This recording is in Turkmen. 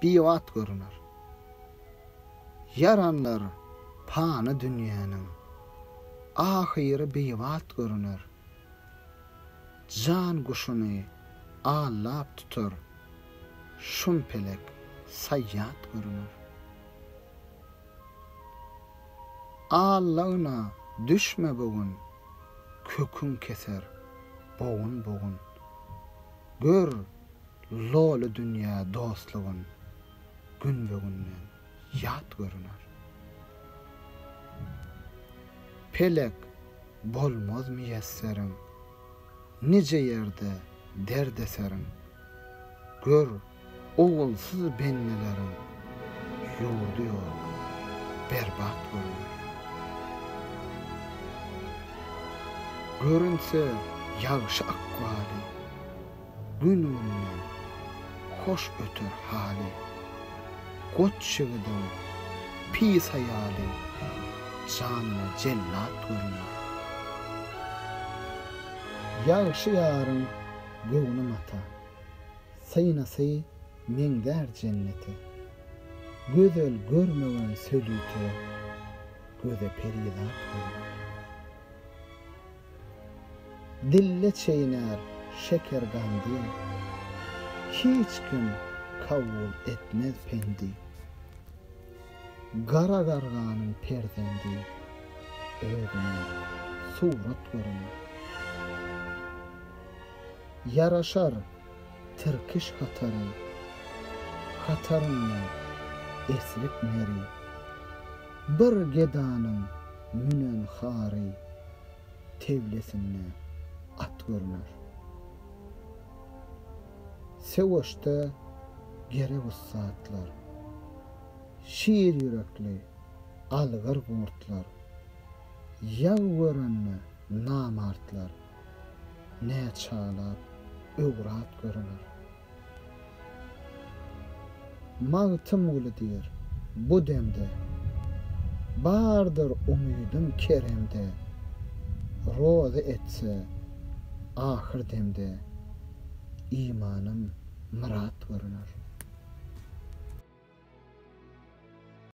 bibat görüner. Ýaranlar pany dünýäniň, ahyry bibat görüner. Jan guşuny allap tutar, şum pelek saýýat görüner. Allagyna düşme bu gün, köküň keser bogun-bogun. Gör, loly dünýä dostlugyn günbe-günden ýat görüner. Pelek bolmaz miýesseriň, nije ýerde derdeseriň. Gör, Ogulsyz bendeleriň ýurdy ýok, berbat görüner. Görünse ýagşy ykbaly, gün-günden hoş öter haly. Goç ýigidiň pis aýaly janyna jellat görüner. Ýagşy ýaryň göwni mata. Synasy meňzär jennete. Gözel görmegen sölite, Göze perizat görüner. Dille çeýnär şeker gandy, Hiç kim kabul etmez pendi. Gara garganyň perzendi, Özüne surat görüner. Ýaraşar tirkiş hatary, Hatarynda esrik neri. Bir gedanyň münen hary, Teblesinde at görüner. Söweşde gerek ussatlar, Şir ýürekli algyr gurtlar, Ýag görende namartlar. Näçalap öwrat görüner. Magtymguly diýr, bu demde, Bardyr umydym keremde, Rozy etse ahyr demde, Imanym myrat görüner.